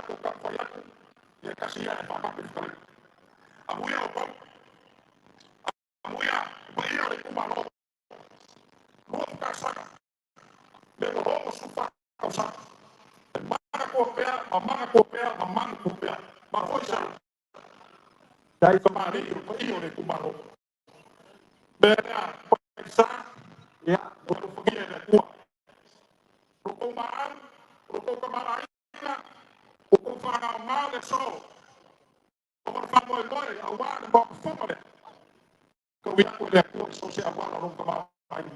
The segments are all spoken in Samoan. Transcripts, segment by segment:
tatou taumafai atu ia tasi ia e faamapu i le fetalaiga. Amuia outou, amuia le paia o le itumalo, 20 tausaga, lea ua 64 tausaga, e manatua pea ma manatua pea ma manatua pea. Ma foi sa tamalii o le paia o le itumalo. Mea lea, paisa, ia, alofagia e le Atua. Lo outou maau, lo outou tamaoaiga, ua outou faagaoga le aso o le faamoemoe aua le Maota Fono lea, taui atu e le Atua i so o se auala o lona tamaoaiga.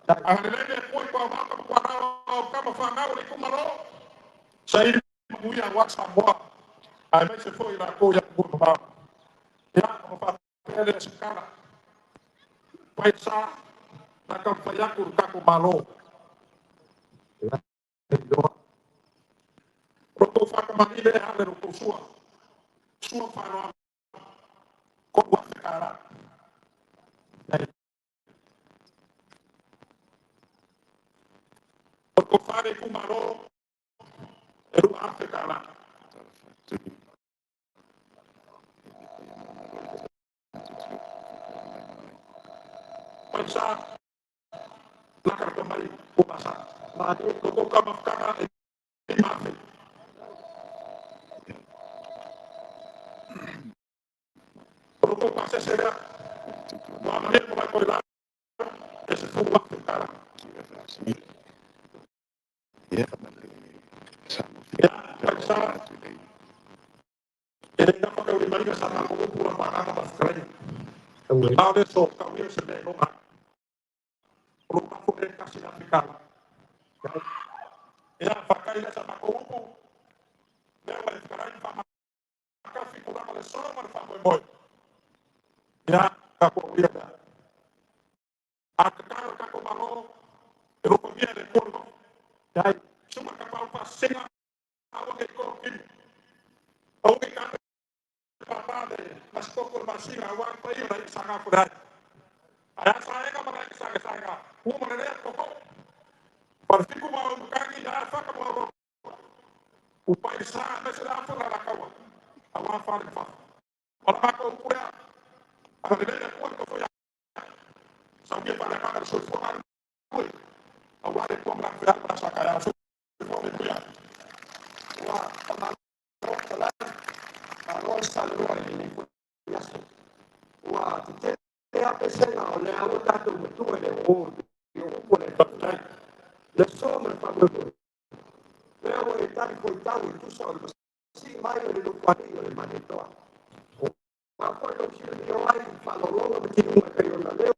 Agalelei le Atua i toa maota ma tuanao o tama fanau o le itumalo, saili manuia aua Samoa, aemaise foi i latou i atunuu e mamao. Ia, ona faapea lea o se tala, paisa na taumafai atu le tatou Malo. O lo outou faatamalii lea e ala i la outou sua, sua ma faaaloalo, $3,000. O le tofa i le itumalo, e $2,000. Paisa, latalata mai ua masani. Lo outou taumafataga e 5,000. O lo outou pasese lea, ua amalia ma Toelau e $10,000. Ia, paisa, e le gafataulimaina sa matou upu la magaga ma le fetalaiga. A o le aso, tau ia o se mea e iloga ai. O lo lafo lea e $1,000. Ia, faafetai lea sa matou upu, lea ua e fetalai ma faamatafi tulaga o le aso ma le faamoemoe. Ia, tatou aulia lea. A tatalo le tatou Malo, e alofagia e le Atua le loto. Suka tapaau faasesega, aua ne i tolotino. Aua ne i tape papa le masitoto o le masina aua le paia o le aiga Sa Gafolea. Ae a saega ma le aiga Sa Gasaega, ua ma lelea toto. Falefitu ma Auimatagi, ae a Fata ma Aurora. Upai le sa aemaise le afa o le Alataua, aua fale ma fafo. O le matou upu lea, agalelei le Atua i le tofa ia saunia faale-agaga le soifua galulue, aua le Atua ma lana feau ma le aso a taeao. Soifua ma ia manuia. Ua faamalo fetalai, malo le saunoa i lenei foi aso. Ua tetele lava pesega o lea ua tatou matua i le o i o upu a le Faafetai. Le aso ma le faamoemoe. Lea ua e tali foitau e tusa o le masii mai o le Nofoalii o le Malietoa. Ua foi lou silafia ai i faaaloaloga ma tiuga e pei ona leo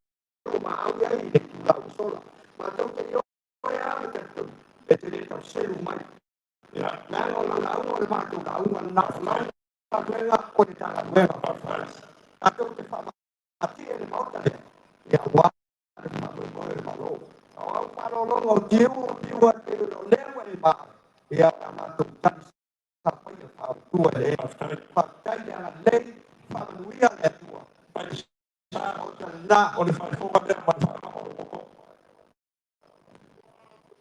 ma au ai i le itula ua sola. Matou te ioe lava ma talitonu e te le tau selu mai. Leaga o lau lauga o le matou lauga lena, o lau galuega o le ta galuega. Tatou te faamaatie le Maota lea, ia aua le faamoemoe o le Malo. O au faaaloaloga o tiu o tiu a pei o lea ua e maau, ia o le a matou tali sapaia faautua le Faafetai. Faafetai le agalelei, faamanuia le Atua. Paisa, Maota lena. O le faafofoga lea ma le faaaloalo o le toto.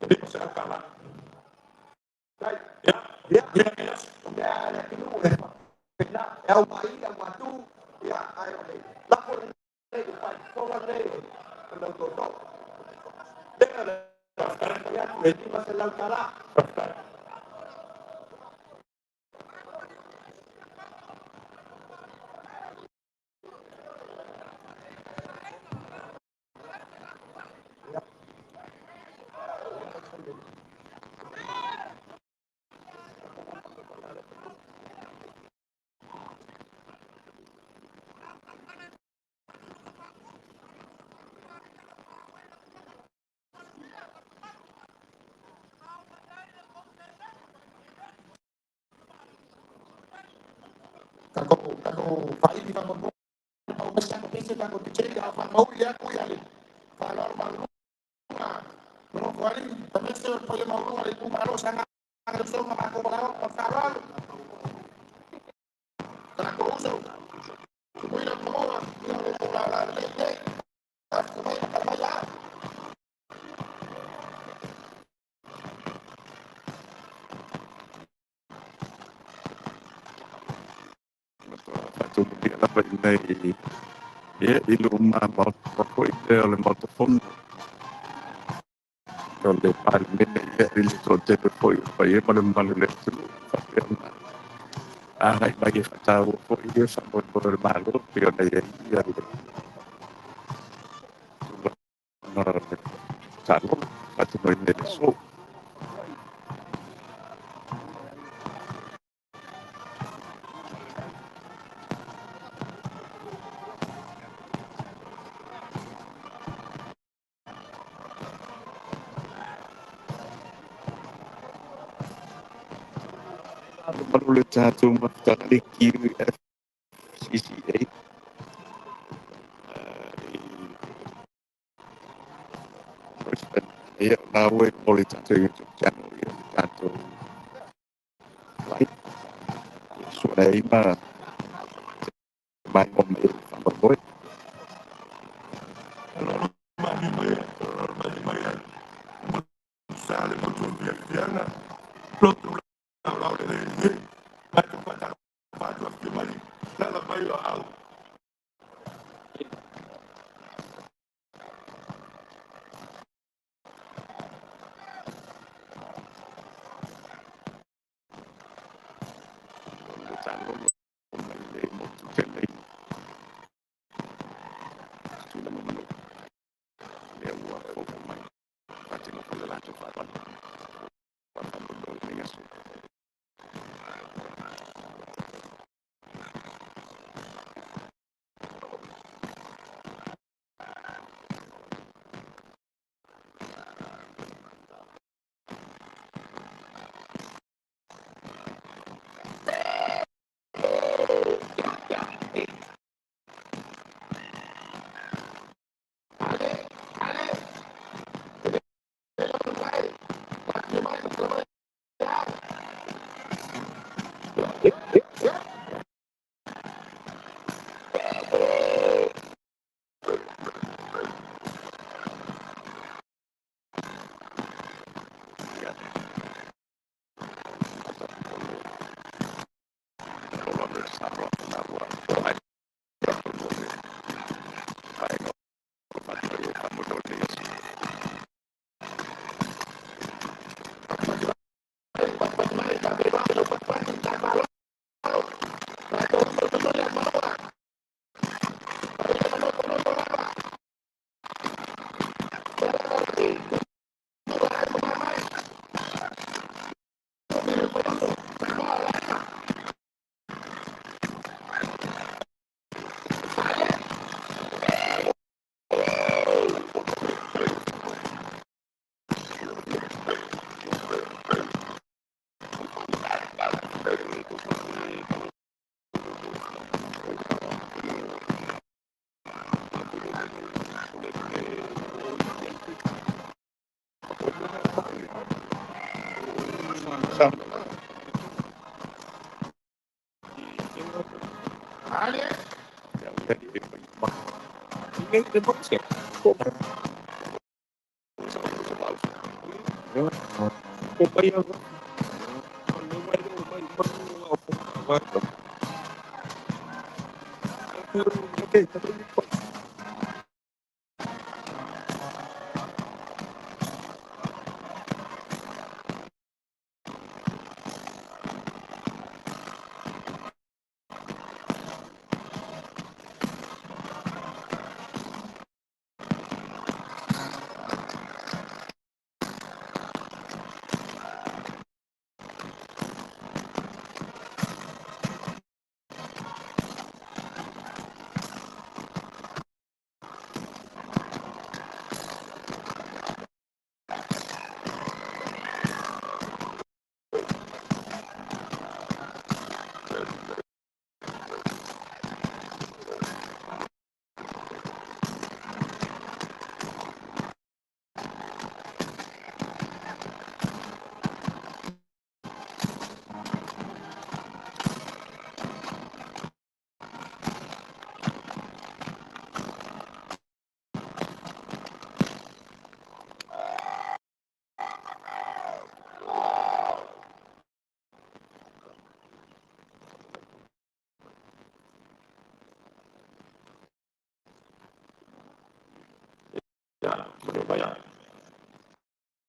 E $500. Tai. Ia, Ia, ia nei aso. O mea a le atunuu e faapena, e au mai, au matu, ia, ae o le lafo lenei, le faafofoga lenei o lau toto. Lea le Faafetai. fai atu e $500. Faafetai. Tatou faili faamolemole pau mai se tatou pese tatou te check a o faamaui atu le faaaloalo maualuga le Nofoalii aemaise o le paia maualuga o le itumalo o Sagaga Le Usoga ma matou valaau atu ma le faaaloalo. Tatou uso Tutuila ma Manua, ia o lo outou laolao lelei lenei, tafita mai ma tali mai aao. Savaii nei ia i luma maota foi lea o le Maota Fono o le Palemene ia i le toatele foi o le paia ma le mamalu o le atunuu faapea ona agai mai e faataua foi ia faamoemoe o le Malo pei ona i ai ia le tulaga o le taaloga faatinoina i le aso. Mamalu le tatou mafutaga le QFCCA Brisbane. Ia, o la ua mo le tatou YouTube channel, ia le tatou live. Ia, sua ai ma mai o mai faamoemoe. O le taaloga mai le motu tele tulaga manu lea ua fofo mai faatino foi le latou faatoaga faamoemoe lenei aso. Ia, o le lolo le Samoa na ua mai totonu o le vaega o faatino ai faamoemoe lenei aso. Ia, manuia mai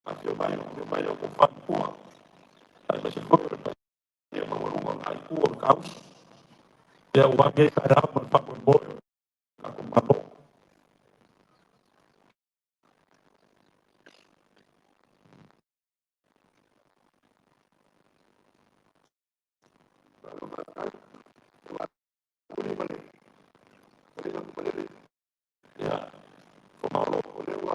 afio mai o mai o faamakua aemaise foi o le paia maualuga o lena itu o le kausi. Ia, ua lenei taeao ma le faamoemoe o le tatou Malo. Ia, faamalo.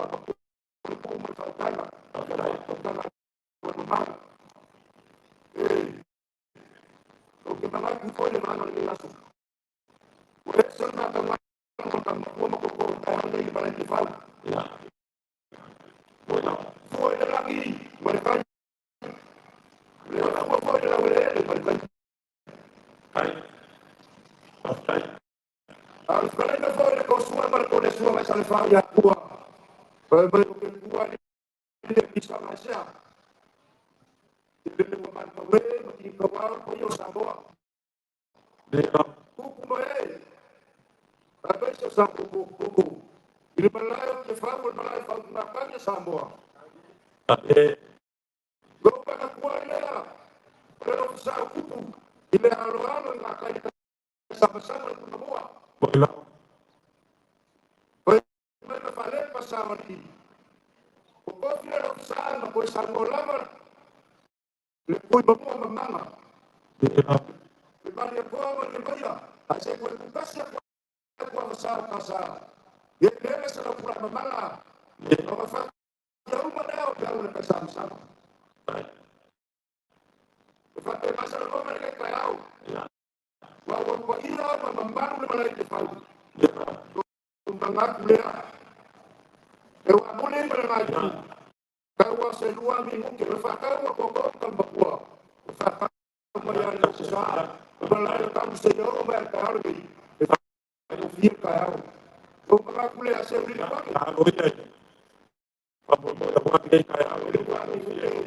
Faafetai. Ia, ua lava. Ai, faafetai. Ia, e, ua lava. Ia, ai, ia, ia, Malo ia i faamoemoe aua lenei taeao i le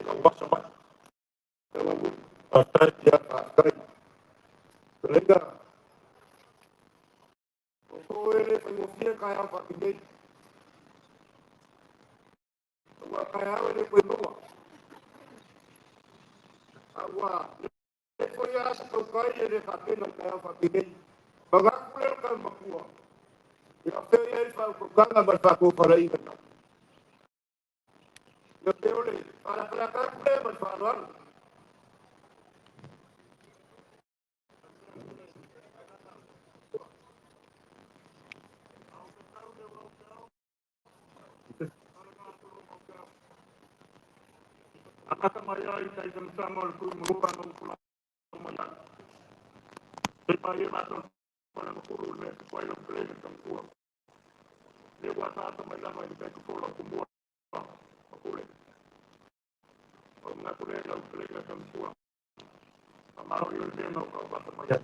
tauasa mai. Faafetai. Ia, Akata mai ai tai sama o le kui mua na ukula mai ai. Te pai e mato para mo kuru le ko ai lo pele ka tua. Le wa ta ta mai lava i ka ko lo ku mua. O kule. O nga kule lo pele ka tua. Amaro i le no ka wa ta mai.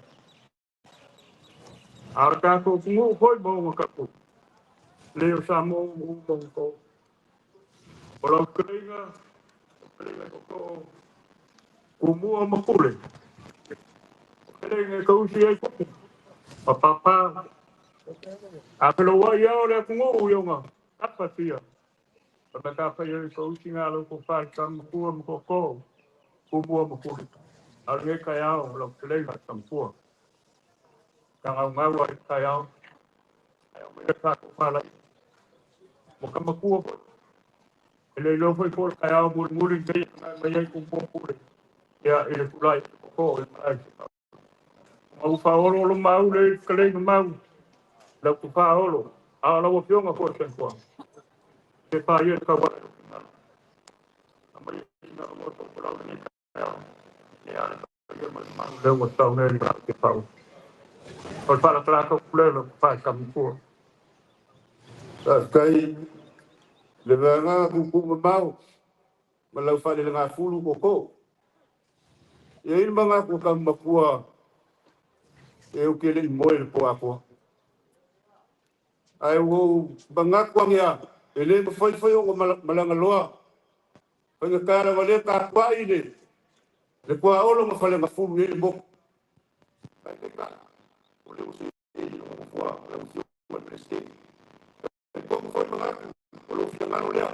Ara ka ko ku hoi mo ka ku. Le o sa mo mo mo ko. O lo krenga pele ko ku mua ma kule. Krenga ka usi ai ku. Pa papa a pelo wa ia o le ku ngu ionga. Apa tia. Pa ka fa ia ko usi ngā lo ko fa ka mo mo ko ko. Ku mua ma kule. A le ka iao lo pele ka tua. Ka ngau ngau ai ka iao. Ai o me ka ko fa la. Mo ka makua. E le lo foi ko ka iao muri muri te mai ai ku mo kule. Ia i le kulai ko ko i mai. Mau fa olo lo mau le kale mau. La ku fa olo. A la wo fionga ko sen ko. Te pa ia ka wa. Mai na mo to ko la ni ka iao. Ia le ia mo mau le wo tau ne ri ka te pau. O fa la kla ko kule lo fa ka mo. Faafetai le vaega kuku mamao ma lau faalelegafulu koko. E ai le magaku ka makua e u ke le moe le po apoa. Ai ua magaku agea e le mafaifai o malaga loa. Faiga kara wale ka kwa ile. Le kwa olo ma fale ngafulu le moku. Ai te ka. O le usi e i lo mafua, le usi o le presidente. E po mo foi magaku, o lo finagalo lea.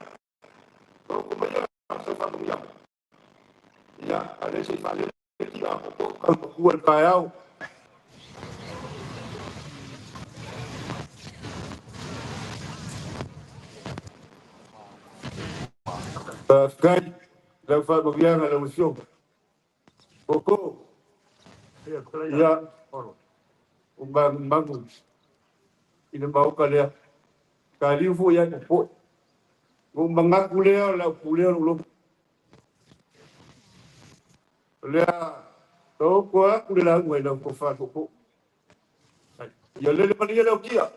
Taoto maia sau faamanuiaga. Ia, a le se i faalele tia o kaumakua le taeao. Faafetai lau faamanuiaga lau Afioga. Koko. Ia, o magumagu i le maoka lea. Ka liu foi ai popoe. O manatu lea o le au pulea o lou loto. O lea taoto atu le lauga i lau tofa tootoo. Ia lele malie le okia.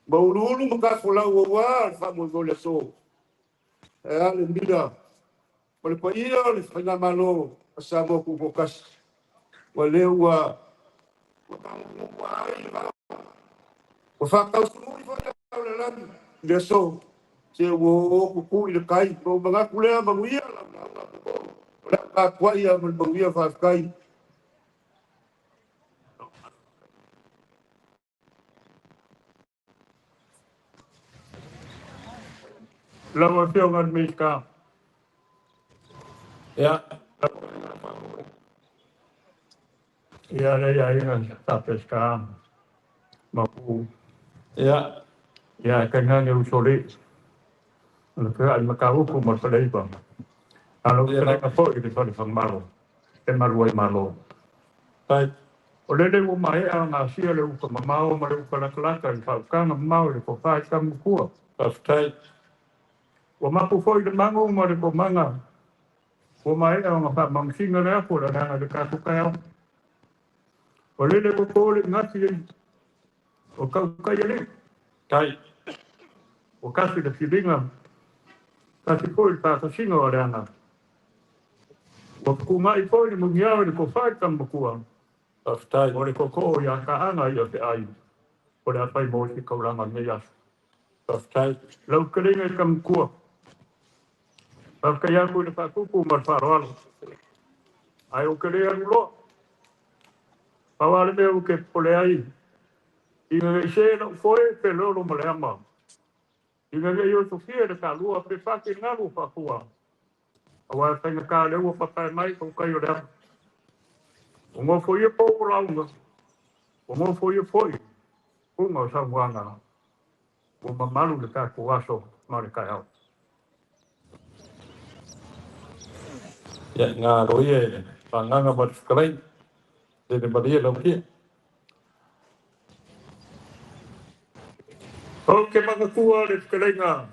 Ma uluulu ma tafolau aua le faamoemoe o le aso. E a le mila ma le paia o le faigamalo a Samoa Tutoatasi. Ua lea ua ua faatausului foi au le lagi i le aso. Se ua o tutu i le tai. Ma ou manatu lea manuia lau lauga tootoo. O le a tapuai ia ma le manuia faafetai. Lau Afioga i le Minisita. Ia. Ia le aiga sa Peseta ma pu. Ia. Ia tainane usoalii o le fea'i Matautu ma le Faleiva. A o Ia fetalaiga foi i le Fale Fagamalo e malu ai Malo. Tai. O lele ua maea ona asia le uta mamao ma le uta latalata i le faautaga mamao i le tofa i Tamakua. Faafetai. Ua mapu foi le magu ma le komaga ua maea ona faamanusina le afu o le agaga i le tatou taeao. O lele ua to le igasi o tautai alii. Tai. Ua tasi le filiga, tasi foi le faatasiga o le aga. Ua fetuunai foi le muniao i le tofa i Tamamakua. Faafetai. O le tootoo ia Taaga ia Feai o le afai mo se taulaga o lenei aso. Faafetai. Lau fetalaiga i Tamamakua, faafetai atu i le faatupu ma le faaaloalo. Ae ou te le alu loa. Pau lava le mea ou te popole ai, ina ne i se lau foe pe lolo ma le ama. Ina ne i osofia le taalua pe fati le galu o faafua. Aua e faigata lea ua papae mai tautai o le ama. Ua nofoia pou o lauga, ua nofoia foi puga o saunoaga. Ua mamalu le tatou aso ma le taeao. Ia galo ia i le fagaga ma le fetalaiga. Lele malie lau kia. Ou te manatua le fetalaiga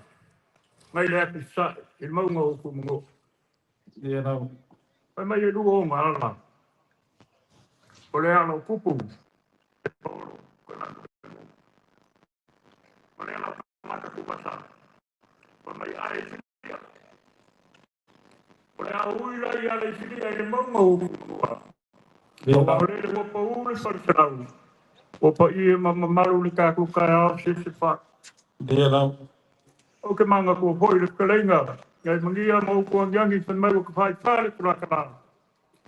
mai le atu Sasae i le mauga o Fuamagoa. Ia lau. Fai mai e lua ona ala. O le ala o kupu e paolo ma le ala o tagata tuvasa. Fai mai ae silia. O le a ui la i ala i silia i le mauga o Fuamagoa. Ia Aua lau. o lele ua pau le faleselau. Ua paia ma mamalu le tatou taeao se se fa. Ia lau. Ou te manatua foi le fetalaiga nai magia ma upu agiagi fai mai ua tafaifā le tulakala.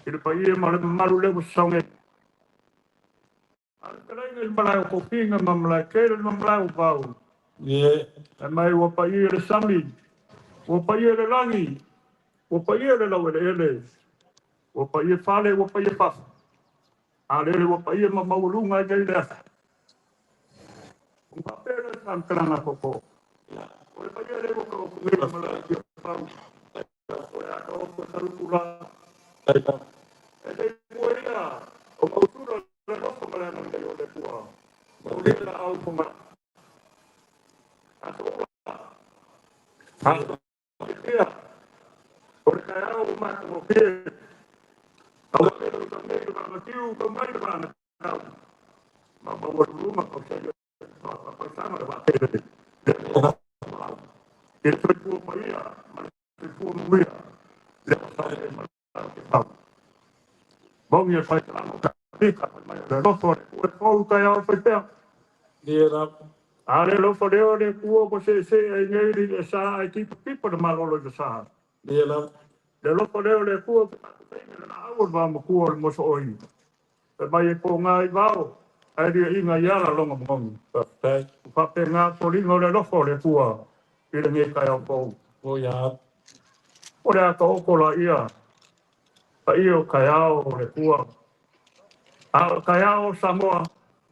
I le paia ma le mamalu lea ua sasau nei. A le fetalaiga i le malae o Tofiga ma Malaetele ma malae o Vao. Ia. Fai mai ua paia le sami, ua paia le lagi, ua paia le laueleele, ua paia fale, ua paia fafo. A lele ua paia ma maualuga ai nei le aso. Ua faapea lea le faamatalaga tootoo. O le paia lea ua taoto nei i malae o Tiafau. O le a taoto e Salupula. Tai lau. E le mua ia o mausula le alofa ma le agalelei o le Atua. Manuia la au fonga. Aso ola. Aso pea. O le taeao ua matagofie. Aua le lau nei le vaagatiu tau mai le vaagatau. Ma maualuluga pausai pausaga le vaatele. I le soifua paia ma le soifua manuia. Lea ua saele ma lau te fau. Maui e fai talama o tapika fai mai o le alofa o le Atua e fou taeao fai pea. Ia lau. A le alofa lea o le Atua ua seesee ai nei le sa ai tipapipa le malolo i le sa. Ia lau. Le alofa lea o le Atua ua faatutaina le laau o le vamakua o le mosooi. Fai mai e pōgā i vao, ae liaʻiga i ala lona manogi. Faafetai. Ua faapena foliga o le alofa o le Atua. I lenei taeao fou. O ia. O le ata oko la ia, paia o taeao o le Atua. A o taeao o Samoa.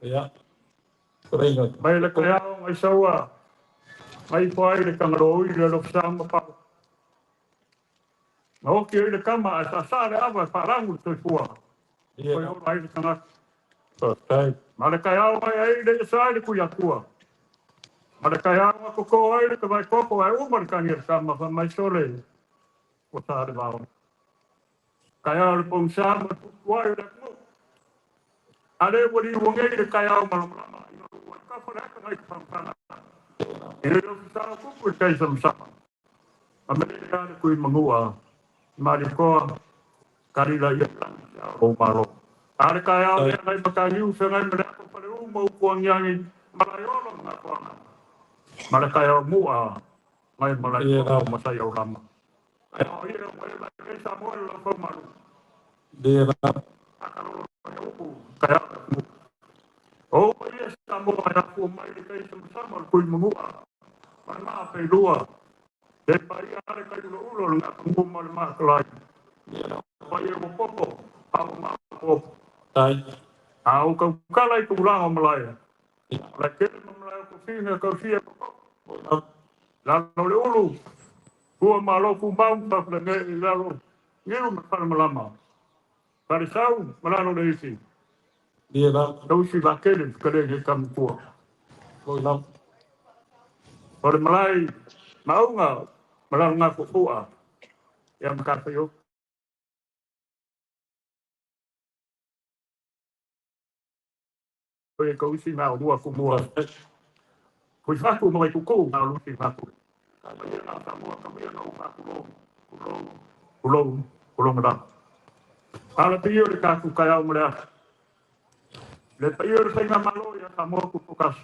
Ia. Fetalaiga. Mai le taeao nai saua, nai ifo ai le Tagaloui le alofisa ma pau. Na oti ai le tama ae saasaa le ava e faalagu le soifua. Ia. Oi ola ai le tagata. Faafetai. Ma le taeao mai ai le isa ai le Tuiatua. Ma le taeao na totō ai le tavaikoko ae uma le tagi a le tama fai mai sole ua sa le vao. Taeao o le pogisa ma le putupua'i o le atunuu. A lea ua liua nei le taeao malamalama ina ua tafa le ata nai fafaga. I le ofisa o tupu i le tai samasama. Ma mele a le tui manua malikoa kalila ia o malo. A le taeao lea nai mataniu feagai ma le ato fale uma upu agiagi malae olo ma gafoaga. Ma le taeao mu'a nai malae Ia o la. masai au lama. Taeao ia o e mai Samoa le lau malu. Ia la. Taeao o ia Samoa e afua mai le tai samasama o le tui manua. Ma le maa feilua. Le paia le kai ulo ulo le ngā ma le makalai. Pa ia o popo, au ma popo. Tai. A o kaukala i tulaga o malae. O le tele ma malae o kofina kausia O lalo le ulu. Ua malo kumau pa le i lalo. Ngiru ma whare malama. Whare sau, malalo le isi. Ia la. Tausi la kele, kele ke kamukua. O la. O le malae, maunga, malalo ngā fufua. Ia makawha yo. E kausi ngā o kumua. Hui whaku mo i kuku, ngā lusi whaku. Ka mai ngā Samoa, ka mai ngā whaku lo, kulo ngā. Ala te ia le kāku kai au mle asa. Le pa ia le whainga malo ia Samoa kupu kasi.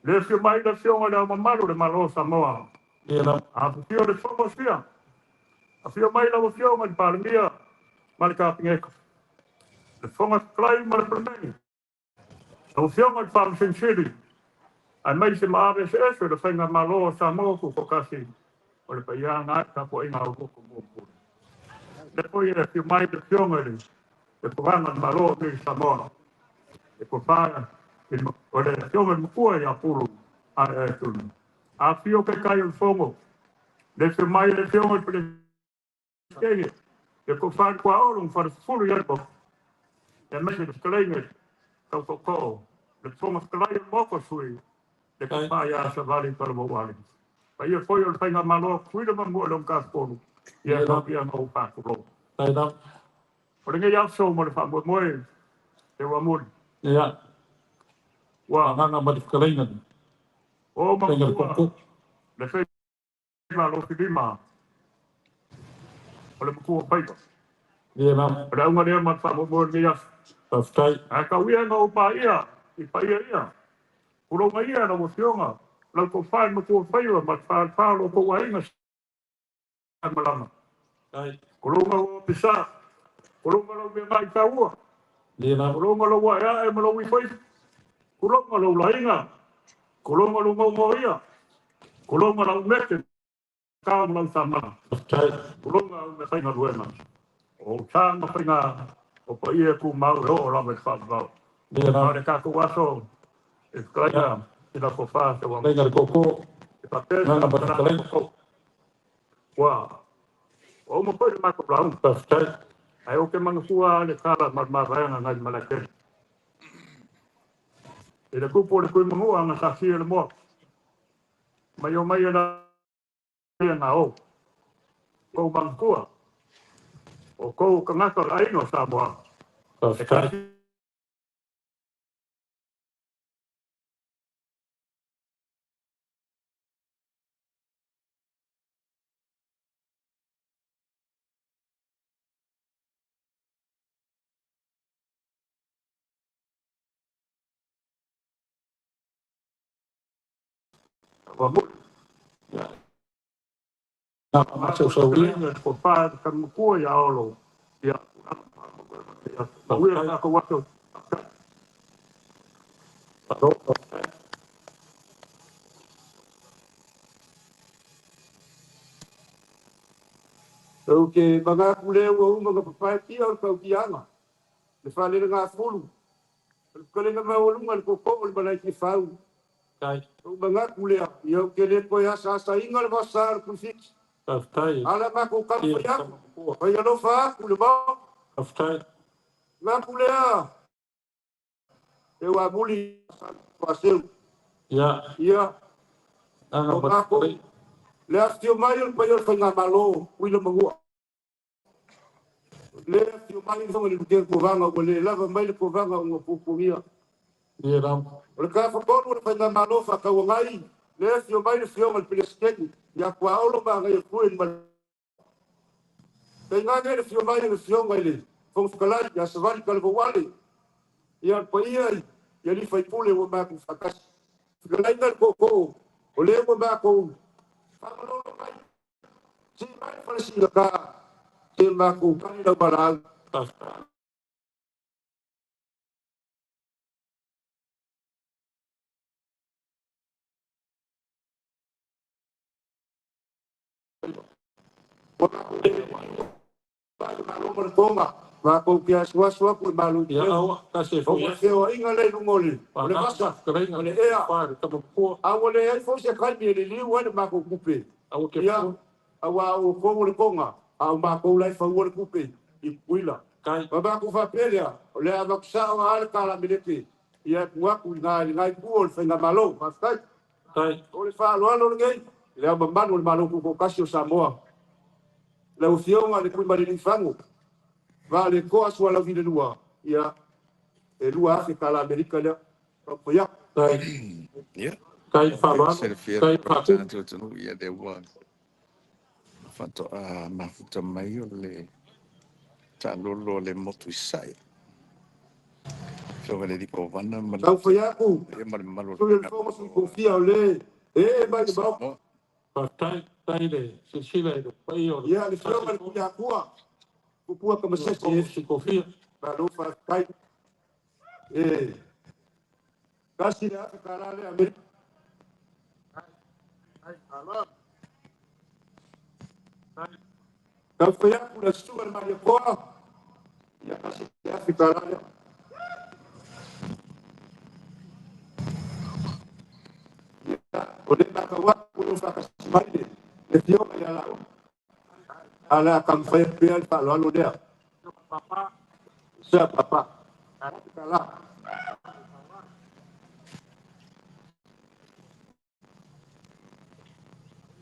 Le fio mai le fionga le au mamalu le malo Samoa. Ia la. A fio le fomo fia. A fio mai la fionga le palemia ma le kapingeka. Le fonga klai ma le plemeni. Lau fionga le pamsinsili. Ai mai se maave se eso le whainga malo o Samoa kupu kasi. O le pa ia ngā ka po inga o kuku mō. Le po ia fio mai le fionga le. Le puranga malo ni Samoa. E ko whaia, o le fionga mkua ia pulu a e tunu. A fio ke kai o fongo. Le fio mai le fionga le skege. Le ko whaia kua oro mwhare fulu ia po. E mese le skaleinga tau koko. Le fonga skalai moko sui. Le ko whaia a savali para mo wali. Pa ia foi o le whainga malo kuida ma mua le omka skolu. Ia ka pia ngau pākulo. Tai la. O le ngai aso mo le wha moe te wa muri. Ia. Wa Nganga ma le fetalaiga. o Fetalaiga le makua koko. le whai malo filima o le makua paipa. Ia la. O le aunga lea ma le wha moe le ngai aso. Faafetai. A ka uia ngau pa ia, i pa ia ia. Kuronga ia na wafionga. Lau ko whai makua whaiwa ma wha wha lo ko wainga sa malama. Tai. Kuronga o pisa. Kuronga lo mea ngai taua. Ia la. Kuronga lo wa ea e malo i whai. Kuronga lo lainga. Kuronga lo ngau ia. Kuronga lo mete. Kao lau tamana. Faafetai. Kuronga au me whainga luena. O tā ma whainga o pa ia ku mau e o la me whaavau. Ia la. A le kākou aso e whakaia i la ko wha te wa. Fetalaiga le koko. E whakea Nganga ma le fetalaiga. Wa. O ma poi le mako lau. Faafetai. Ai o ke mangafua le kala mar maraenga ngai malake. E le kupu o le kui mangua nga sa fia le moa. Mai o mai e la ngā o. Kou mangafua. O kou kangaka o aino Samoa. E Faafetai. kasi wa muri. Ia. Na masausaulia. Ko wha ka mukua ia olo. Ia. Ma uia Faafetai. ka ko wato. Malo. Faafetai. Ou te manatu lea ua uma ona papaetia o le tautiaga, le faalelegafulu, o le fetalaiga maualuga i le tootoo o le Malaetefau. Ou manatu lea, ia ou te le toe asaasaina le vasa o le Tuifiti. Faafetai. Ala matou Ia taumafai atu, Tamatua. fai alofa atu le Maota. Faafetai. Manatu lea, e ua amuli faaseu. Ia Ia, aga o matou, matua. le afifio mai o le paia o le Faigamalo, Uila Manua. Le afifio mai le Afioga i le Lutena Kovana, ua le lava mai le Kovana ona puapuagia. Ia lava. O le tafatolu o le Faigamalo Faatauagai, le afifio mai le Afioga i le Peresetene, ia Tuaolo ma Agaia Fue ma tainane le afio mai o le Afioga i le Fofoga Fetalai, ia Savali Talavouale, ia le paia i alii faipule ua matou faatasi. Fetalaiga le tootoo, o lea ua matou faamalolo mai, sii mai le falesigata, se matou tali lau valaau. Faafetai. Ua matou malo ma le toga, matou te asuasu atu i malu Ia aua tasi e o foi le ai. feoaiga lea i luga o le Faagata vasa, fetalaiga o le ea. fa le Tamatua. A ua leai foi se taimi e liliu ai le matou tupe. Aua ke Ia, fua. aua o outou o le toga, a o matou la e faua le tupe i Tutuila. Kai. Ma matou faapea lea, o le a avatu sao lava le tala Amerika, ia tuu atu i lena itu o le Faigamalo. Faafetai. Tai. O le faaaloalo lenei, le ao mamalu o le Malo Tutoatasi o Samoa. Lau Afioga i le Tuimalealiifano, Vaaletoa Sualauvi II, ia, e 2,000 tala Amerika lea. Ia. Tai. Ia, Tai ia faaaloalo. silafia e le Tai faatu. Peretania o le atunuu, ia lea ua faatoa mafuta mai o le taalolo o le motu i Sasae. Afioga i le alii Kovana ma le Tau fai atu, ia ma le mamalu o le sui o le Fono Faigamalo Sui Tofia o le e mai a le Maota. Samoa. Faafetai. Tai le silasila i le paia o le Ia, le Afioga i le tasi foi. Tuiatua, Tupua Le Tamasese, Fono Sui Tofia. malo faafetai. E, 1,000 tala lea Amerika. Tai. Tau fai atu la susuga i le Malietoa, ia 1,000 tala lea. Ia, o le matau atu o lo o faatasi mai le Afioga ia Lauli. A o le a taumafai atu pea le faaaloalo lea. Sa papa. Tala.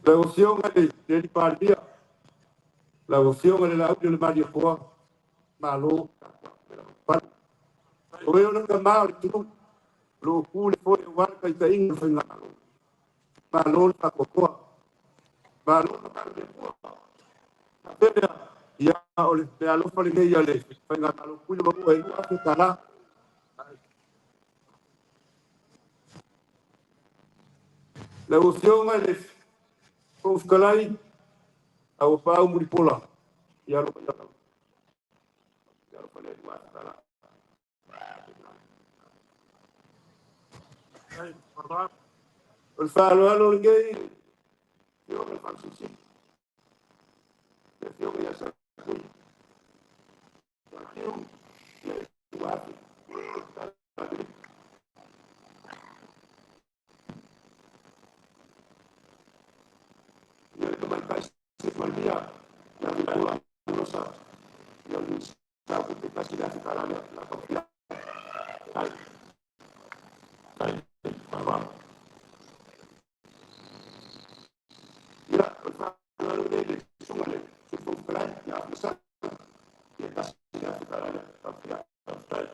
Lau Afioga i le Palemia, lau Afioga i le Lauli o le Malietoa, malo. O e o le tama o le atunuu, o lo o tu le foe aua le taitaiga o le Faigamalo. Malo le faatoatoa, malo le mamalu i le Atua. Faapea lea, ia o le alofa lenei a le Faigamalo Tutuila Manua e 2,000 tala. Lau Afioga i le Fofoga Fetalai, a ua paau mulipola, ia alofa ia alofa le 2,000 tala. Tai. Faaaloalo. O le faaaloalo lenei, Afioga i le Faamasino Sili, le Afioga ia Sakui, Fatiu, ia 2,000 tala. Ia le Tamaitai Sui Palemia, ia Vilipaula Nosa, ia le Minisita o Tupe, 1,000 tala lea. La taufia. Tai. Tai. Faaaloalo. Ia, o le faaaloalo lenei i le Susuga i le Sui Fofoga Fetalai, ia Afamasaga, ia 1,000 tala lea. Taufia. Faafetai.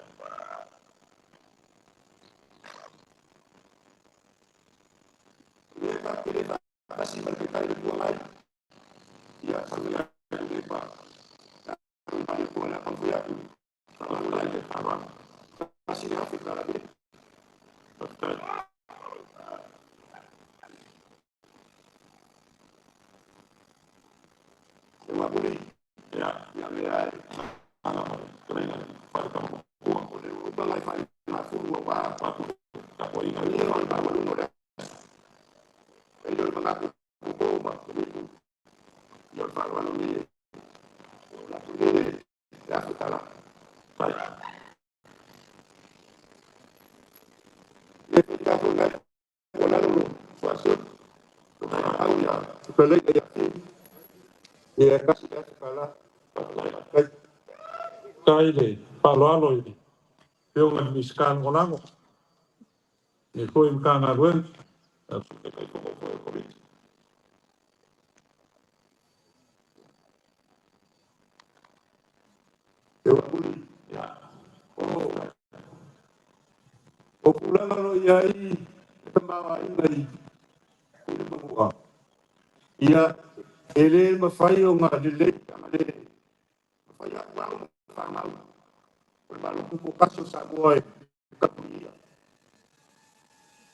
Le tatou te le faatasi ma le Taitai o le Itu Agai, ia faamanuia atu le pa. Malietoa le a taumafai atu faamalolo ai le Faaaloalo. 1,000 tala lea. Faafetai. E ua muli, Ia. ia lea e Aga fetalaiga fa le Tamatua. o le umaga e faaiugafulu aua Faatu tapuaiga le o le maualuga o le aso. E le o le manatu o ma le itu. Ia o le faaaloalo lenei. Le $1,000. Le faitau foi nai ua lalo lo fuaso lo au ia fetalaiga ia Fiu. Ia, e $1,000. Faafetai. Faafetai le faaaloalo i le Afioga i le Minisita Lagolago, le foi Matagaluega. E ua muli. O tulaga o lo o i ai le tamaoaiga i le Manua, ia, e le mafai ona lelei pe ana le mafai atu alo ma fanau o le Malo Tutoatasi o Samoa e tapunia.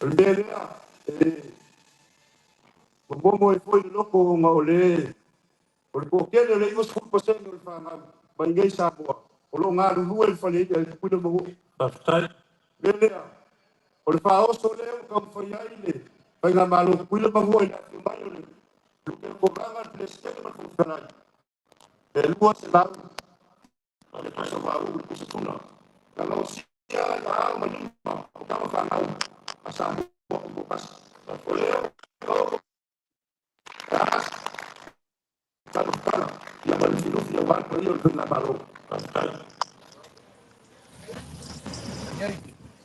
O le mea lea e momomo ai foi le loto ona o le o le toatele o le 90% o le fanau mai nei Samoa o lo o galulue i le fale i'a i Tutuila ma Manua. Faafetai. O le mea lea, o le faaoso lea ua taumafai ai le Faigamalo Tutuila ma Manua i le afio mai o le Lutena Kovana, le Peresetene ma le Fofoga Fetalai, e 200 le pasa maau le pusa tuna. Na gaosia ai aao ma lima o tama fanau a Samoa Tutoatasi. O lea ua talotala ia ma le filofia aua le paia o le Faigamalo. Faafetai.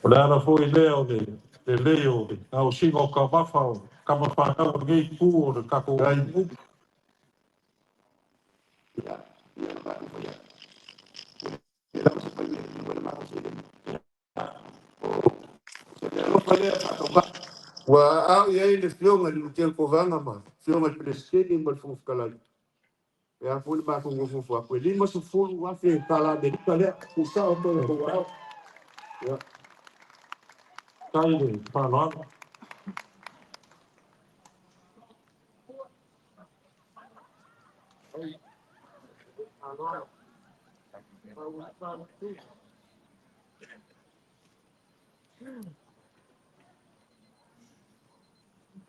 O le ala foi lea o le lelei o le gaosiga o taumafa o tama fanau o lenei itu o le tatou atunuu. Ia, ia na matou fai atu. Ua le lava se taimi e tino ai le matou seleni. O se meaalofa lea faatauvaa. Ua aao i ai le Afioga i le Lutena Kovana ma le Afioga i le Peresetene ma le Fofoga Fetalai. E a foi le matou nofonofo atu, e $50,000 Amerika lea, tuusao atu i le tou aao. Ia. Faafetai le faaaloalo.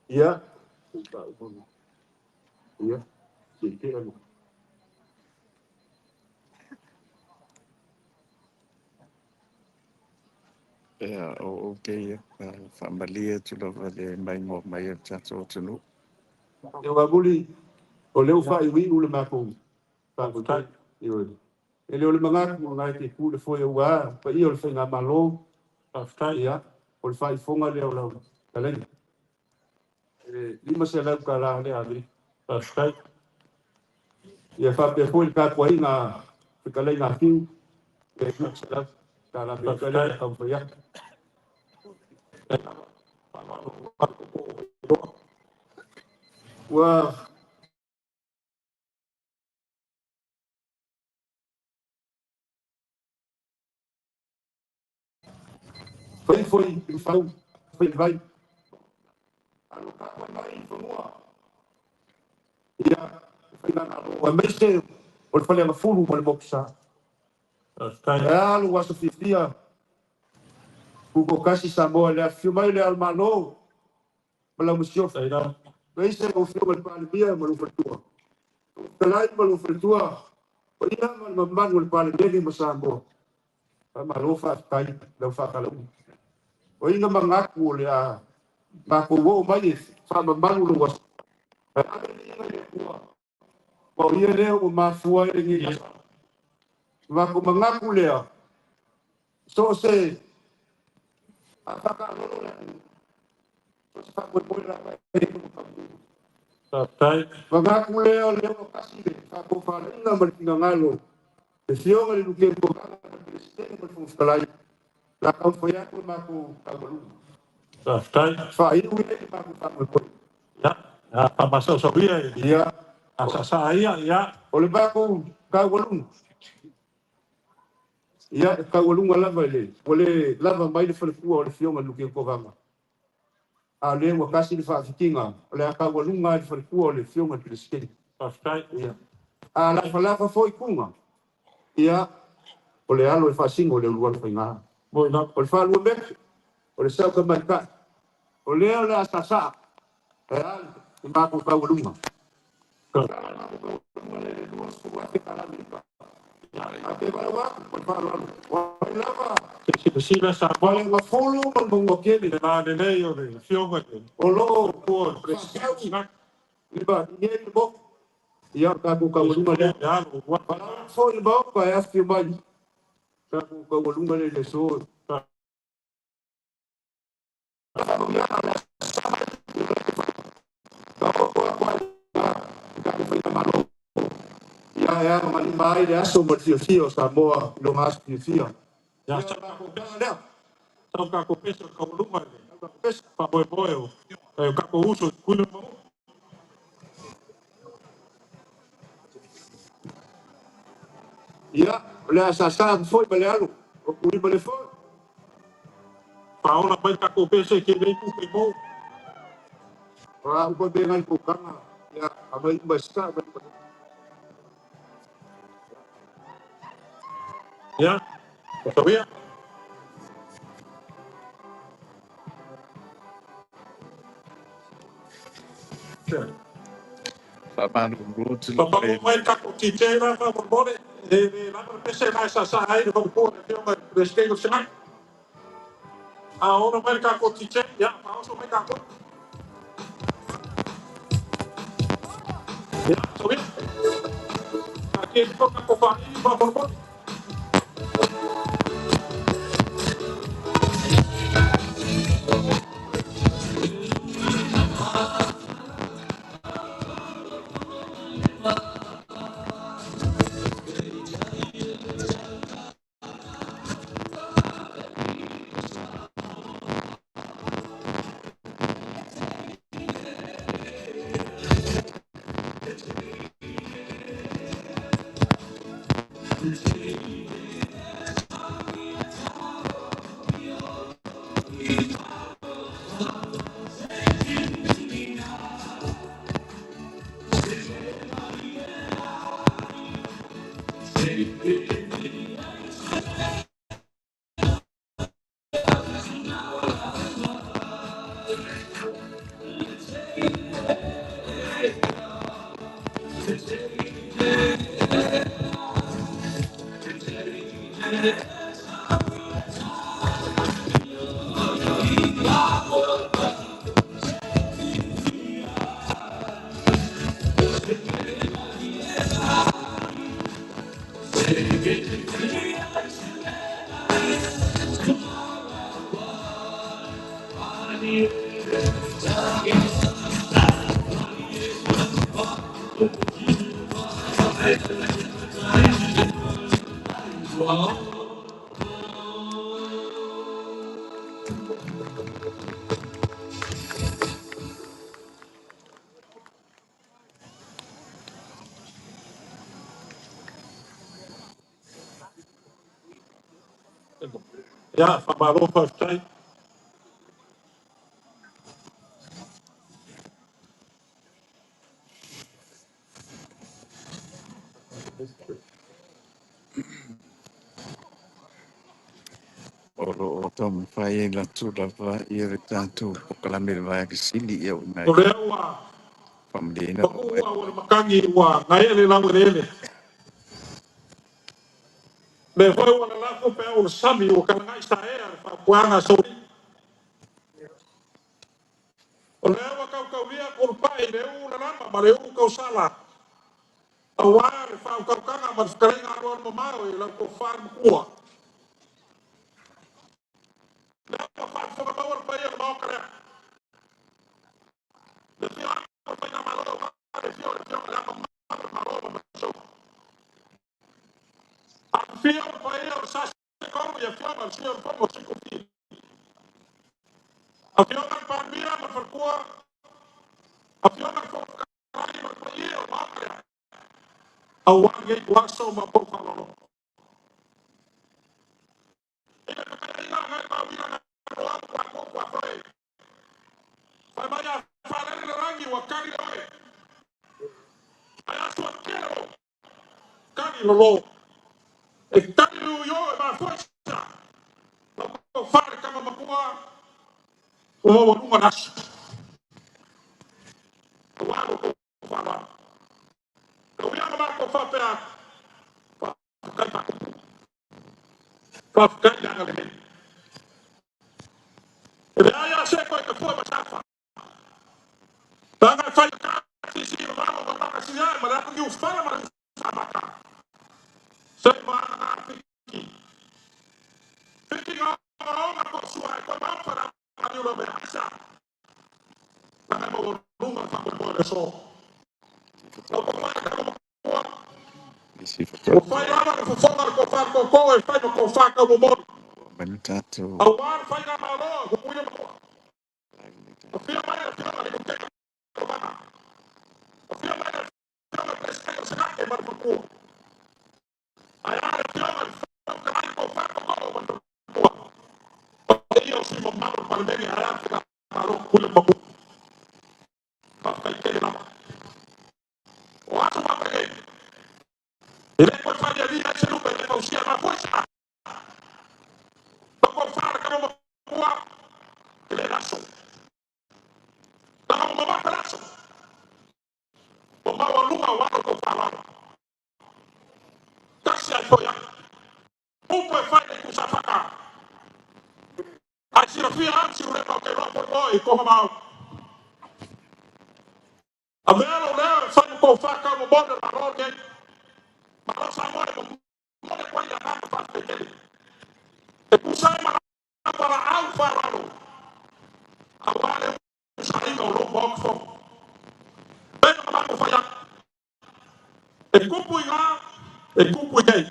Ia. Ia. Se i tea le. Ia, o okay, ia. Faamalie atu lava le maimoa mai a le tatou atunuu. E ua muli, o lea ua faaiuiu le matou faamoemoe. Ioe. E le o le manatu o nai te tu le foe aua paia o le Faigamalo. Faafetai. Ia, o le faaifoga lea o lau fetalaiga. E $500 lea Amerika. Faafetai. Ia faapea foi le tapuaiga a fetalaiga a Fiu, e $500 Amerika lea e taumafai atu. Ua fai foi i fau fai vai. Alo tapuai mai i fanua. Ia, Faigamalo, aemaise o le Faleagafulu ma le Motusa. Faafetai. E alu aso fiafia, tutoatasi Samoa i le afifio mai o le Ao o le Malo ma lau masiofo. Aemaise lau Afioga i le Palemia ma lou faletua. Fetalai ma lou faletua, paia ma le mamalu o le Palemene ma Samoa. Faamalo faafetai lau faatalauga. O ai na manatu o le a matou oo mai e faamamalu lou aso. Ae ave le viiga i le Atua, aua o ia lea ua mafua ai lenei aso. Matou manatu lea, so o se faataalolo le atunuu, so o se faamoemoe lava e taunuuina. Faafetai. Manatu lea o lea ua tasi le faatofalaiga ma le finagalo, le Afioga i le Lutena Kovana ma le Peresetene ma le Fofoga Fetalai, o le a taumafai atu le matou taualuga. Faafetai. Faaiu ai le matou faamoemoe. Ia, a faamasaosauia i Ia. asaasaa ia, ia. O le matou taualuga, ia, e taualuga lava i le, ua le lava mai le faletua o le Afioga i le Lutena Kovana, a o lea ua tasi le faafitiga, o le a taualuga ai le faletua o le Afioga i le Peresetene. Faafetai. Ia. A lafalafa foi tuga, ia, o le alo e faasino i le ulualu faiga. Moi lava. O le faalua metu, o le sau tamaitai, o lea o le a saasaa, e a le matou taualuga. Silasila sa Falegafulu ma le Manuatele. Le lalelei o le afioga i le o lo o pua le Iba, i le mo. Ia tatou taualuga lea. Foi le Maota e afifio mai. Tatou taualuga lea i le aso. Ia e agamalima ai le aso ma le fiafia o Samoa i lona aso fiafia. Ia lea. Tau kako pesa kaualuga i le pesa faamoemoe o o kako uso i Tutuila ma Manua. Ia, o le a sasa atu foi ma le alu. O tuli ma le foi. Faaola mai kako pesa i ke lei kupe mo. O a upa pe ngai kukanga. Ia, amai uma sa. Ia, o tawia. Faamalulu atu lava Papago i mai le kako ki tērā whamamore, e le lama le pese mai sa sa ai le whamapua le whionga i le o Senate. A ora mai kako ki te, ia, paoso mai kako. Ia, so ia, a ke liko kako whaii whamamore. Ia, whamaro whaftai. o loo taumafai e latou lava ia le tatou polokalame i le vaega sili ia ona O ia lea ua, faamalieina paku lou ai. ua ua le makangi ua ngae le lau ele. Le hoi ua le lafo pe au le sami ua kalangai sa ea le whapuanga sauri. O lea ua kaukaulia kulupai le u le lama ma le u kausala. Aua le whaukaukaga ma le whakaringa alualu mamao i lau kofā makua. Lea ua whaafofoga maua le paia o le maoka lea. Le fia o le faigamalo o le fia o le fia o le ama Afio le paia o le sasi kolu ia fia ma le sui o le fono o Sui Tofia. Afioga le Palemia ma le Faletua, afioga le Fofoga Fetalai ma le paia o le Maota lea. Aua lenei ituaso ma pou faaaloalo. Fai mai a faalele le lagi ua kali oe. Ai aso a kele o kali lolo. E kali ui o e mafua sa. O fale kama makua o maua lunga le aso. Aua lo kou faaaloalo. faapea faafetai le agalelei. E leai lava se koe te fua ma safa. Taga fai ka si ma ma ma ka si ma la ku fala ma sa ma ka. Se ma na fiki. Fiki ga o na ko sua ko ma fara ma ni lo be asa. Taga mo lunga fa ko le so. O ko fa ka mo Isi O fato. fai lava le fofoga le kofa ko e fai ma kofa ka mo mo. Manutato. A wa fai na malo ko kuia mo. O fia mai le fia le ko te ko ba. O fia mai le fia le presidente o se ka e mar ko. Ai a le fia le fia ka ai ko fa ko ko mo. E io si mo malo pa le ai a fia malo ku le mo. Pa ka te la. O a ma pe. E le ko fa dia dia se lu pe ko sia ma forza. Ko fa ka mo ko le laso. La mo ma laso. O ma wa luma wa ko fa la. Kasi ai foi. Upo e fai le kusa faka. Ai sira fia am si ure ke ropo o i koha mau. A mea lo lea e fai ko whaka mo mone la roke. Ma lo sa mone mo mone kwa ia ngā wha te. E kusa e mara para au whararo. A wale usa inga o lo mokfo. Pena ma mako whai. E kupu i ngā, e kupu i hei.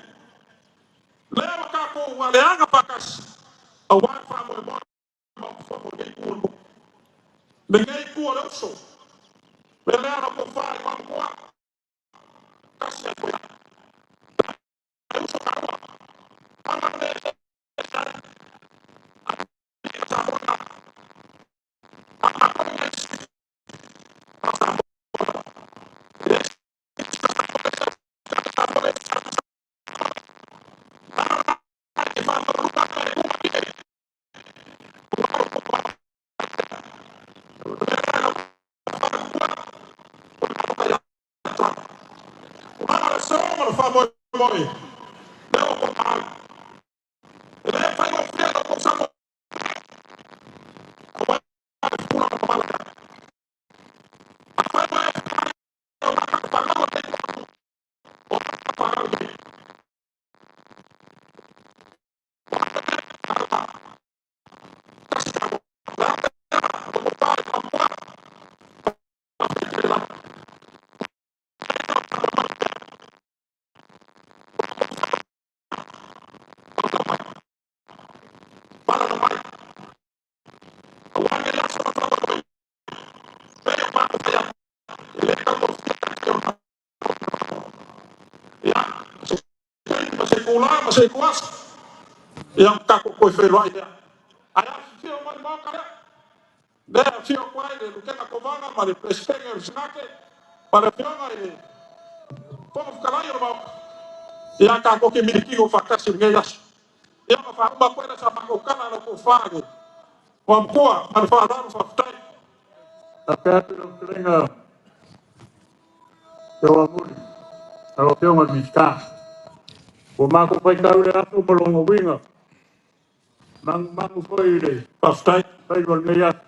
Lea wa kako wa leanga whakasi. A wale wha mo e mone mokfo mo ngei ku. Me ngei ku o le uso. Me lea na ko whai wa mkoa. Kasi a koe. Mara so ma le wha moe moe. Lea o ko mau. E lea whai o whia ko sa mo. A wai pura ma malaka. A whai mai whakawa te whakawa te. Para na mai. A wai me laso ma wha moe. Lea o mako whai E lea kau whia ke o Ia. Se ma se kula ma se kuasa. Ia kako koe whenua i lea. Ai a whio mai mauka lea. Lea whio kwa i le lukena kovanga ma le presidente o le sinake. Ma le whionga i le fono whakalai o le mauka. Ia kako ke mirikigo whakasi ngai aso. Ia ma whauma koe na sa mako kana na ko whaage. Wa mkoa ma le whaararo whawhitai. A pea te rau terenga te oa muri. A o te onga mista. O mako whai tau le aso ma longo winga. Mangu mangu foi le. Whawhitai. Whai wal mei aso.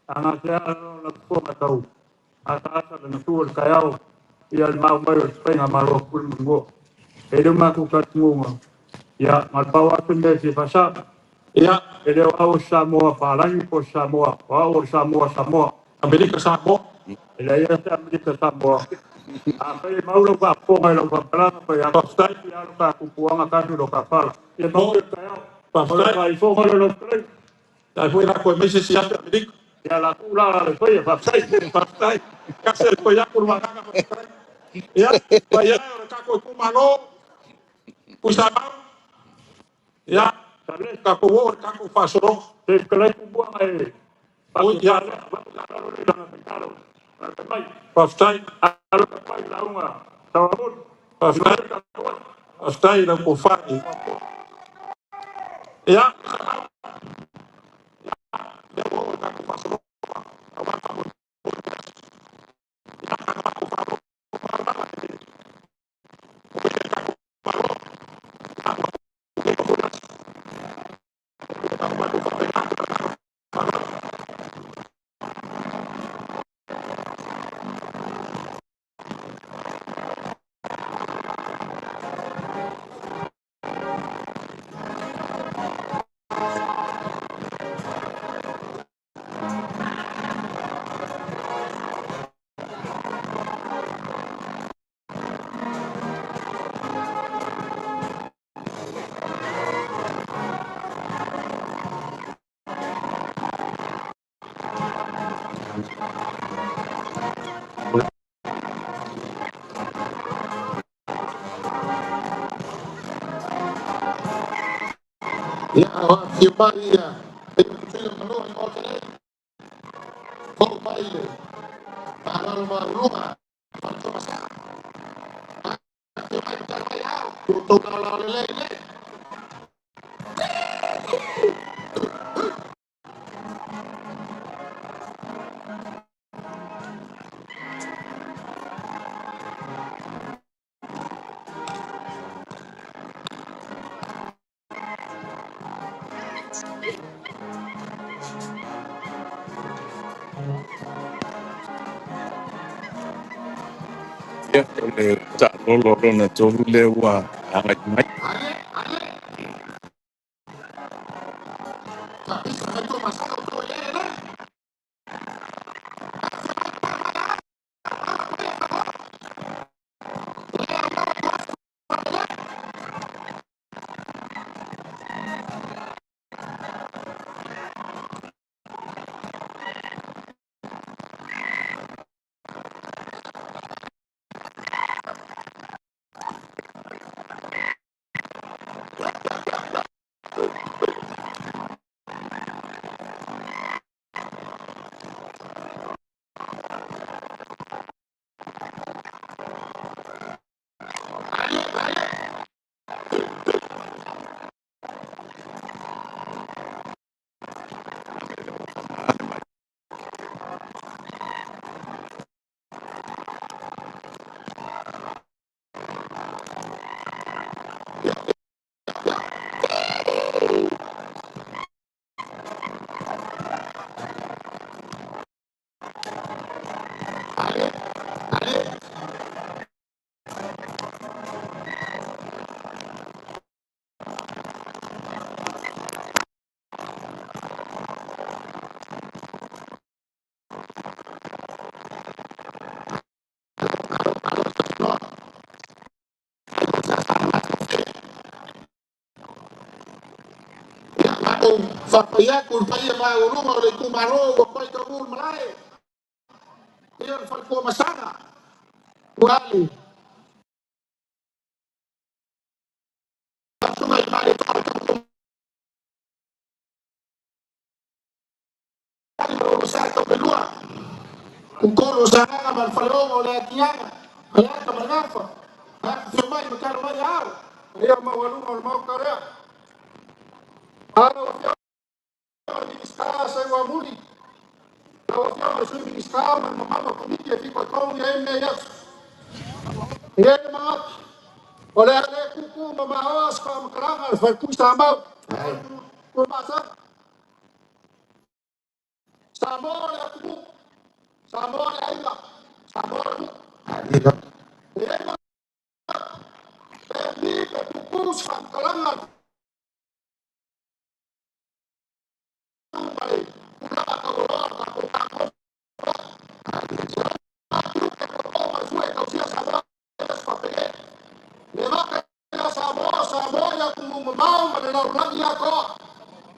A ngā te ara o la kufonga tau. A ta asa le ngatua le kaiao. Ia le mau mai o le whainga malo kuri mungo. E le mako ka tungunga. Ia, ngā pau atu mea si whasa. Ia E leo au Samoa whalangi po Samoa. O au o Samoa Samoa. Amerika Samoa. E le ia te Amerika Samoa. A whai mauro ka ponga i lau whapalanga pa ia Whawhitai. i alo ka kupuanga kasu lo ka pala. Ia Mo. mau le kaiao. O le Whawhitai. whaifonga le lo trei. Tai hui la koe meise si ate Amerika. Ia la kula la le whaia whapsai. Whawhitai. Kasi le koe aku le wanganga whawhitai. Ia. Pai ia o le kako i kumalo. Pusa mau. Ia. Sa le. Kako o le kako whasoro. Te kalai kupuanga e. Oi Paku ia. pale. Alo le langa pekalo. Mai. Whawhitai. Alo ka pai launga. Tawamur. Whawhitai. Iwale ka koa. Whawhitai la ko whae. Ia. Leo o le kako whasoro. Ia, o afio mai ia e tutuila ma loa i maota nei, fou mai le faaaloalo maualuga fale Toamasaga. Afio mai matala mai ao, outou laolao lelei lei. Ia, o le taalolo lona tolu lea ua agai mai. Ale, ale, tapisa mai Toamasaga outou e lele lele. Ale, ale, ale, ale. Ia, matou faapai atu i le paia maualuga o le itumalo ua fai taunuu le malae, ia le fale Toamasaga, ua ale fasuga i Malietoa ma lona sa taumelua, Kukolo o Sagaga ma le Faleogo o le Atiaga, Aleata ma le Gafa, afifio mai ma talo mai ao. Ia maualuga o le Maota lea. Lau Afioga i le Minisita Seuamuli, lau Afioga i le Sui Minisita ma le mamalu o le Komiti e fitoitonu i ai lenei aso. E i ai le manatu, o le a le tutu ma maoa se faamatalaga a le Faletui Samau. Tuamasaga, Samoa le atunuu, Samoa le aiga, Samoa le nuu. E i ai le manatu, pe umi pe puupuu se faamatalaga a le ma le tulaga taualoa o le tatou fue tausia Samoa le vata ia Samoa, Samoa i atunuu mamao ma le lalolagi atoa.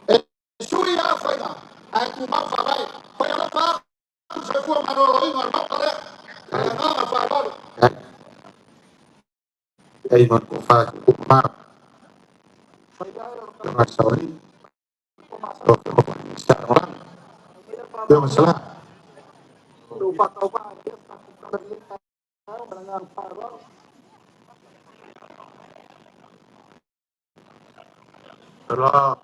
E sui a faiga, ae tumau faavae. Fai alofa atu soifua maloloina o le Maota lea. Ma le agaga faaaloalo. Ai ma ko fa ku ma ma sauri o ko sa ora yo masala La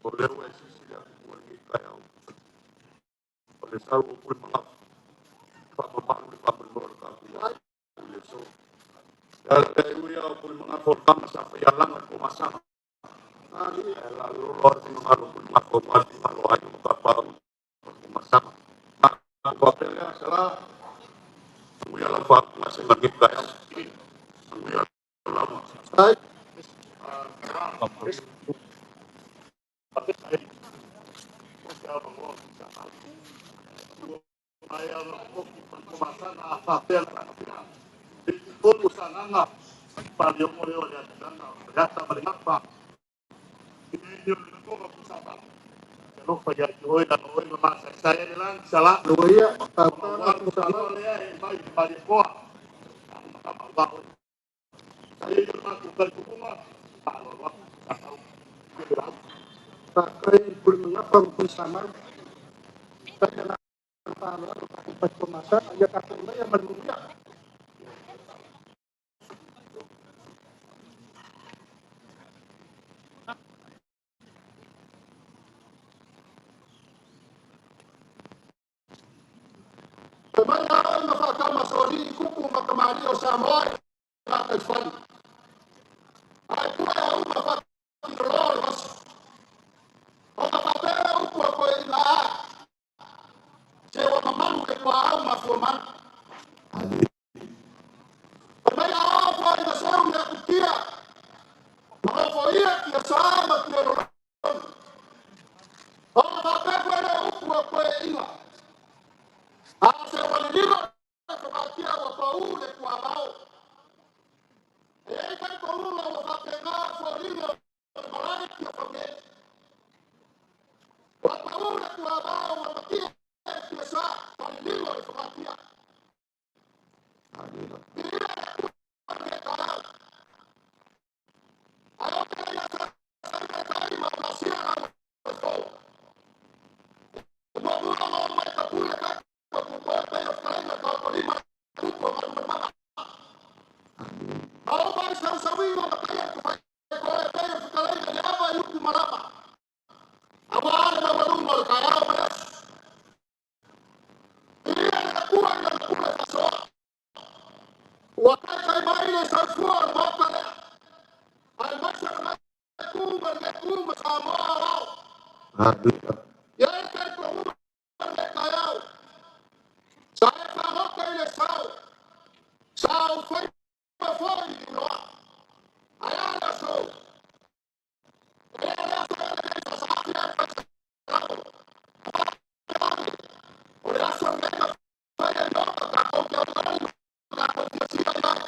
o lea ua e silasila atu i lenei taeao, o le sau o pule magafa, faamamalu le faamoemoe o le tatou atunuu i le aso. E ala pea i ui lava o pule magafa o le tama sa faialaga i le Toamasaga, ae lalolo lava le finagalo o pule magafa aua le finagalo o aiga ma tapaau i le Toamasaga. Matou faapea lea, Sala, manuia lau faauigasega i lenei taeao. Manuia lau lauga. Ai, ia, tautala tusa Faafetai Pulemagafa ma Tuisamau. Faafetai le agaga faaaloalo tatou faitua ia tatou maia ma le manuia. Mai na whakama soli kupu makamali o Samoa i matai fali. Ai pua e uma whakino le vasi. O ka whapera upu a koe ina a. Se wa mamalu ke kua au mafua manu. Mai a o fo ina seu ia kutia. Ma o ia kia sa ma kia rolo. O ka whapera le upu a koe ina. A se wa lilo ko ka wa pau le kua bao. E ei kai ko ula wa whapenga fo lilo malai kia whange. Wa pau le kua bao wa makia kia sa wa lilo le whakatia. Ia le kua ke tau. Ai o te ia sa sa i kai ma masia na wa fo. Mo mua mo mai ka pule ka ko ku koe pe o whakainga ka ko lima kupu ma ma ma. Au mai sau sau i o matai ko whai koe pe o whakainga le ava i uku marama. Awa ale ma walunga o le kai au ma Ia le kua ina le pule fasoa. Ua kai kai mai le saufua o le maoka lea. Ai mai sa mai kuma le kuma sa moa au. Ia e kai ko uma le kai au. Sa e whahoka i le sau. Sa o whai ma foi i loa. Ai ala so. E ala so le kai sa sa fia whai sa O le aso nei ma whai e noka ka kau kia ori ka kau kia sia mai.